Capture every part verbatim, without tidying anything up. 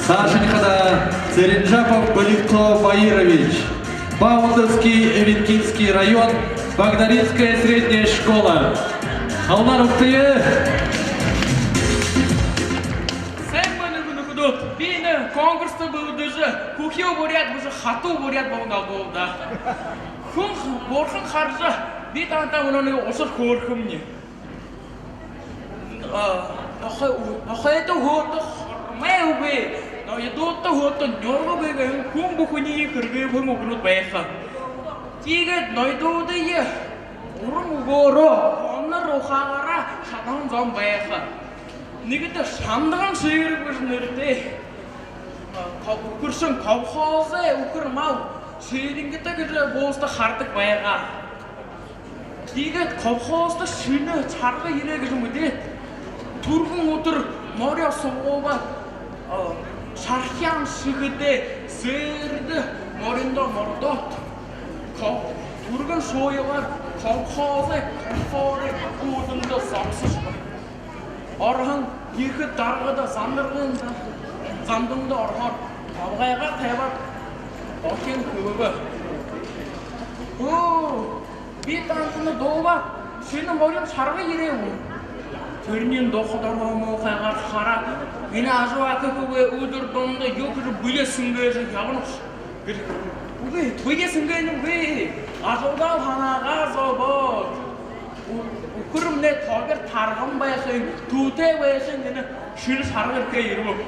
Старшинь хадаа Цыренжапов Баликто Баирович, Баутовский, Эвенкинский район, Багдаринская средняя школа. Халуунаар угтая. Сайн байна, нүхэдүүд. Би энэ конкурста бэлдэжэ, хүхюу буряад бэшэ, хатуу буряад болоно даа. Хүн, бурхан хаража, би танда мүнөө нэгэ ушар хөөрхэмни. А, нохой, нохойдо хөөрдөө хормой үгы, ноёдуудта хөөрдөө нюрга үгы гэһэн хүн бүхэниие хэрэглэһэн үгэнүүд байха. Тиигээд ноёдуудые уран үгөөрөө, хонор ухаагаараа шадаһан зон байха. Нэгэтэ Шандаган Шэрэг гэжэ нэрэтэй, а, ко-, үхэршэн колхозой үхэр мал Шэрэнгэтэ гэжэ бууста харадаг байгаа. Тиигээд колхозто шэнэ шарга ерээ гэжэ мэдээд, түргэн үдэр морёо субгуулаад, а, шархяан шэхэдээ сээрдэ мориндоо мордоод, ко-, түргэн шууягаар колхозой конторой үүдэндэ зогсожо байна. Ороһон ерэхэдэ, даргада Зандаргын за-, Занданда орохоор, толгойгоо табяад, охин хэлэбэ: «Оо, би танда дуулаад, шэнэ морин шарга ерээ гү?» Тэрэниинь доходороо муухайгаар хараад: «Энэ ажабайха хүбүүе үдэр дунда юу гэжэ бэеэ сэнгээжэ ябанабши?» гэжэ. «Үгы, бэеэ сэнгэнэгүйб. Ажалдаа һанаагаа зобоод, ү-, үхэрмнай тобир тарган байхын, түүтэй байхын, энэ шэнэ шарга ерэхэеэ ерэбэб.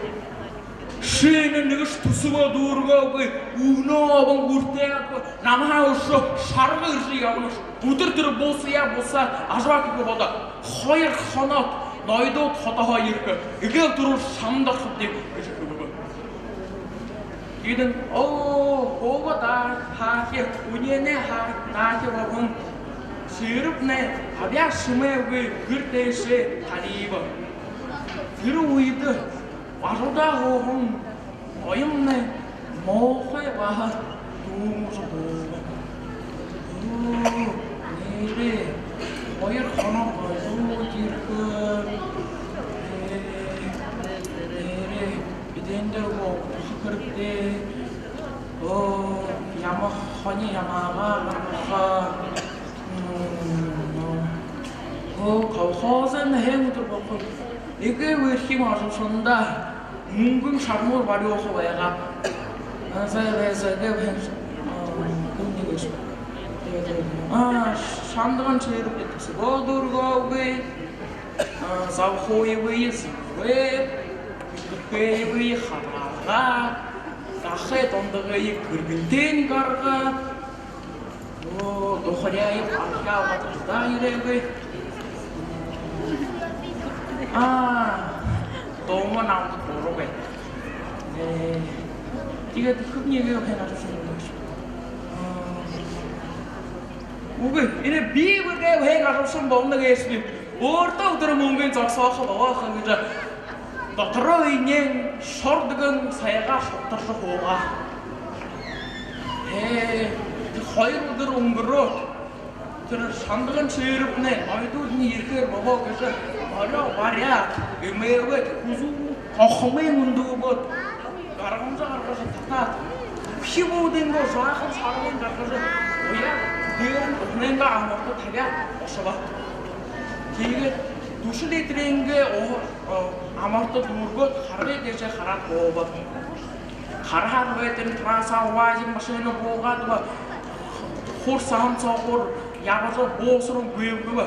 Ши энэ нэгэшье түсэбэ дүүргээгүй, үһэнөө обон үртөөгүй, намһаа үшөө шарга ерэжэ ябанабши. Үдэр тэрэ бусаяа бусаад, ажабайха хүбүүе бодоо. Хоёр хоноод ноёдууд хотоһоо ерэхэ. Эгээл түрүүн шамда орохобди», гэжэ хэлэбэ. Тиигээд: «Оо, хооһоо даа, һаахи, үнеэнэй һаа-, һаахи болоһон Шэрэгмнай абяа шэмээгүй гэр дээшээ талиба. Тэрэ үедэ ажалдаа һууһан ноёмнай муухай баһа дүүмэжэ һууба. Оо, нээрээ, хоёр хоноод ноёдууд ерэхэ. Ээ, нээрээ, бидэндэ үгы угтаха хэрэгтэй. Оо, ямаа, хони ямаагаа гаргаха. Оо, колхозой һайн үдэр болохо. Эгээ, бэрхэ юм ажалшандаа мүнгэн шагнуур барюулха байгаа. А, зай, зай, зай, гээ, бэрхэ юм. А, үгы гээшэ. А, Шандаган Шэрэг түсэбэ дүүргээгүй. А, заахагүй, зэбэ, бэрхэ юм, хадаагаа. Дахяад дундагые гэргэнтэйнь гаргаад. Оо, духаряа юм, архяа, батаржа ерээгүй. А, дуумаа намда дургүй. Ээ, тиигээд хүбүүе эгээ бэһэн ажалшан юм гээшэ. А, үгы, энэ би эгээ бэһэн ажалшан болоно гээшэб. Өөртөө үдэр мүнгэн зогсоохо болоо ха гэжэ дотороо энеэн шордогон сайгаа шогторжо һуугаа. Ээ, хоёр үдэр үнгэрөөд, тэрэ Шандаган Шэрэгмнай ноёдуудынь ерэхээр болоо гэжэ морёо баряад, эмээгээд, хүзүүн хохомынь үндүүгээд, гаргамжа гаргажа татаад, үхибүүдынгээ жаахан шаргыень гаргажа, уяад, дээрэнь уһанайнгаа амарта табяад ошобо. Тиигээд дүшэ литрынгээ уһа, а, амарта дүүргээд, харгы дээшээ хараад һууба. Хараад байтарынь, трасса УАЗ машина буугаад, ба хур саһан соогуур ябажа, буусаран гүйбэбэ.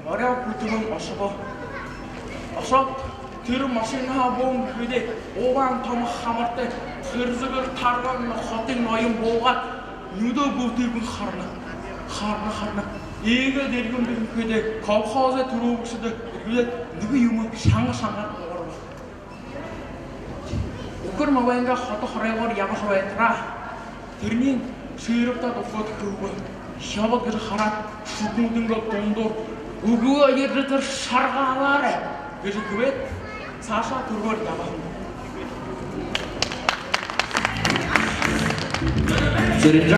Морёо хүтэгэн ошобо. Ошоод, тэрэ машинаһаа бү гэхэдээ, улаан томо хамартай, тэрзэгэр тарган хотын ноён буугаад, нюдөө бүлтыгэн харана. Харана, харана. Иигээд эрьюун гэхэдээ, колхозой түрүүлэгшэдэ эрьюулээд, нэгэ юумэ шанга шангаар угарба. Үхэр малайнгаа хото хоройгоор ябажа байтараа, тэрэниинь Шэрэгтэ духад хэлэбэ. Хёбод гэжэ хараад, шүднүүдынгээ дундуур: «Үгы, ерэжэ тэрэ шарга алаарай», гэжэ хэлээд, саашаа түргөөр ябаһан.